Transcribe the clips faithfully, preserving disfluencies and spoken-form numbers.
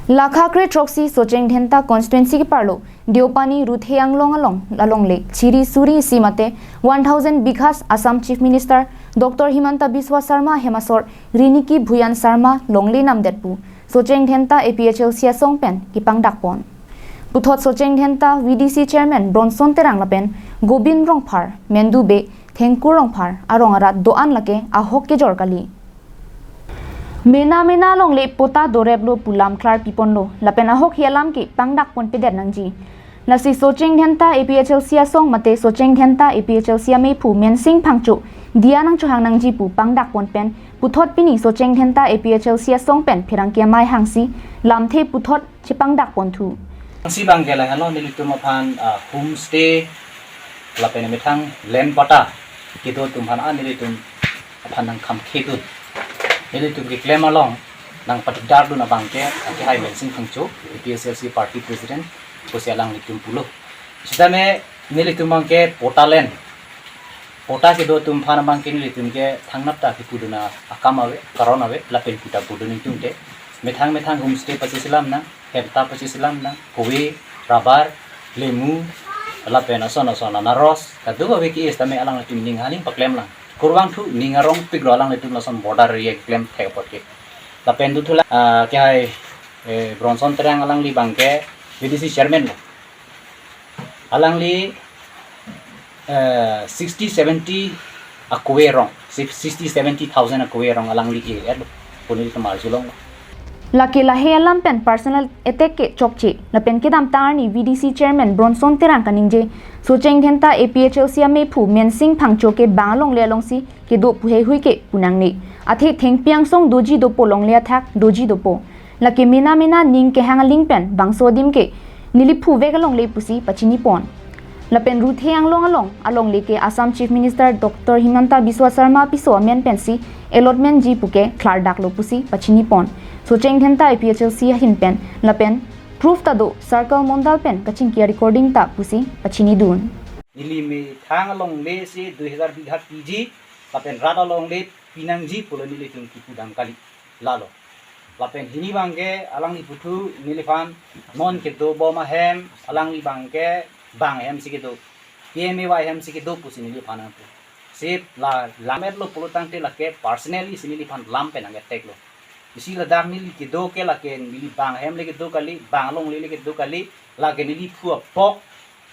Lakha kre throksi Socheng Dhenta constituency keparlo Deopani Ruthe Anglong along alongle chiri suri isi mate one thousand bighas Assam Chief Minister Doctor Himanta Biswa Sarma hem asor Riniki Bhuyan Sarma longle namdet pu Socheng Dhenta A P H L C asong pen kepangdakpon. Puthot Socheng Dhenta V D C Chairman Bronson Terang lapen Gobin Rongphar, Mendu Bey, Thengkur Rongphar arong arat do-an lake ahok kejor kali. Mena mena alongle patta doreplo pu lam klar piponlo lapen ahok hi alam kepangdakponpedet nangji. Lasi Socheng Dhenta A P H L C asong mate Socheng Dhenta A P H L C ameiphu Mensing Phangcho diya nangchohang nangji pu pangdakpon pen puthot pini Socheng Dhenta A P H L C asong pen pherangke amei hangsi lamthe puthot chepangdakponthu. Si bang ke lahenlo nelitum aphan, ah, homestay lapen methang land patta kedo atum aphan, ah, nelitum aphan nangkhamkhedun. Nelitum keklem along nangpadikdardun abang ke, ah, kehai Mensing Phangcho, A P H L C party president, pusi alanglitum pulo. Sitame nelitum abang ke patta land, patta kedo atum aphan abang ke nelitum ke thangnat ta kepudun akam ave, karon ave, lapen puta pudun ingtungte. Methang methang homestay pachiselam nang, hem ta pachiselam nang, kove, rubber, lemu, lapen ason ason anaros, kadokave ke-e sitame alanglitum ning aning paklem lang. Kurvangthu ning arongpiklo alanglitum lason border area keklem thek apot ke. Lapen dothulang, ah, kehai, eh, Bronson Terang alangli abang ke V D C chairman lo. Alangli, eh, sixty seventy akove arong, sixty seventy thousand akove arong alangli ke-et pu nelitum arjulong. Lake lahei alam pen personal attack ke chokche lapen kedamtang arni V D C Chairman Bronson Terang kaningje Socheng Dhenta A P H L C ameiphu Mensing Phangcho ke bang alongle alongsi kedo pu heihui ke pu nangne. Athe thengpi angsong doji dopo, longle athak doji dopo. Lake mena mena ning kehang aling pen bangso adim ke neli phuvek alongle pusi pachinipon. Lapen Ruthe Anglong along alongle ke Assam Chief Minister Doctor Himanta Biswa Sarma piso amen pensi allotment ji puke klardaklo pusi pachinipon. Socheng Dhenta A P H L C ahin pen lapen proof ta do, circle mondal pen kachingki a-recording ta pusi pachinidun. Neli methang alongle si dui hajar bigha piji, lapen rat alongle pinangji pulo nelitum kepudam kali. Lalo. Lapen hini abang ke alangli puthu neliphan non kedo bom ahem, alangli abang ke bang ahem si kedo, P M A Y ahem si kedo pusi neliphan nangpu. Sip la lametlo pulo tangte lake personally si neliphan lam pen nang-attack lo. Isi ladak neli kedo ke lake neli bang ahem le kedo kali, bang alongle le kedo kali, lake neli phu apok,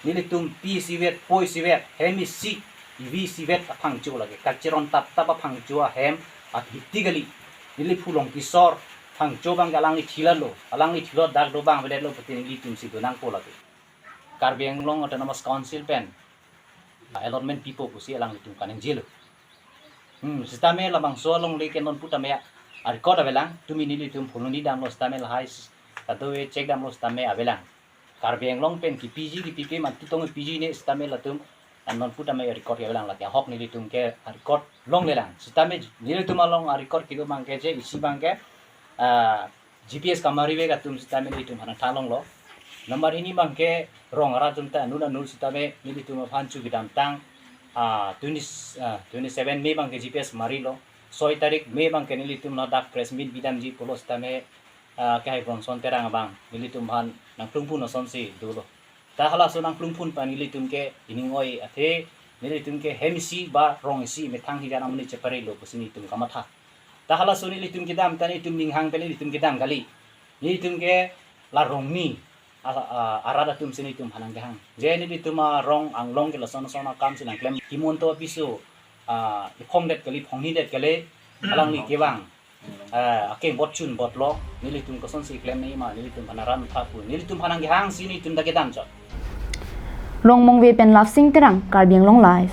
nelitum pi isivet, po isivet, hem isi, ivi isivet aphangcho lake. Kachiron tap tap aphangcho ahem, athiti kali. Neli phu Longkisor Phangcho abang ke alangli thilalo, alangli thilo dak do bang vedetlo pute nelitum si donangpo lake. Karbi Anglong Autonomous Council pen allotment pipo pusi alanglitum kaningjelo. Hmm, sitame labangso alongle ke non putame a-record avelang, tumi nelitum phuloni damlo sitame lahai s-, kadokave check damlo sitame avelang. Karbi Anglong pen kepiji kepipe mantutong piji ne sitame latum, ah, non putame a-record ke avelang, lake ahok nelitum ke a-record longlelang. Sitame nelitum along a-record kedo abang ke je isi abang ke, ah, G P S kamarivek atum sitame nelitum aphan thanglonglo. Number hini abang ke rong arat atum ta anut anut sitame nelitum aphan chu kedamtang, ah, twenty, ah, twenty-seven May abang ke G P S marilo. Soi tarik May abang ke nelitum ladak press meet bidamji pulo sitame, ah, kehai Bronson Terang abang nelitum aphan nangplungphun asonsi dolo. Ta halaso nangplungphun pen nelitum ke ining oi athe nelitum ke hem isi ba rong isi methang hijan amonit cheparelo pusi nelitum kamatha. Ta halaso nelitum kedam ta nelitum ninghang pen nelitum kedam kali. Nelitum ke la rongni a, a, arat atum si nelitum aphan nangkehang. Je nelitum arong anglong ke lason lason akam si nangklem. Himanta piso, ah, iphongdet kali, phongnidet kali, alangli kevang. Ah, akeng bot chun bot lo, nelitum kosonsi klem nangji ma, nelitum aphan aran tha pu, nelitum aphan nangkehang si nelitum ta kedam chot. Rongmongve pen Lapsing Terang, Karbi Anglong Live.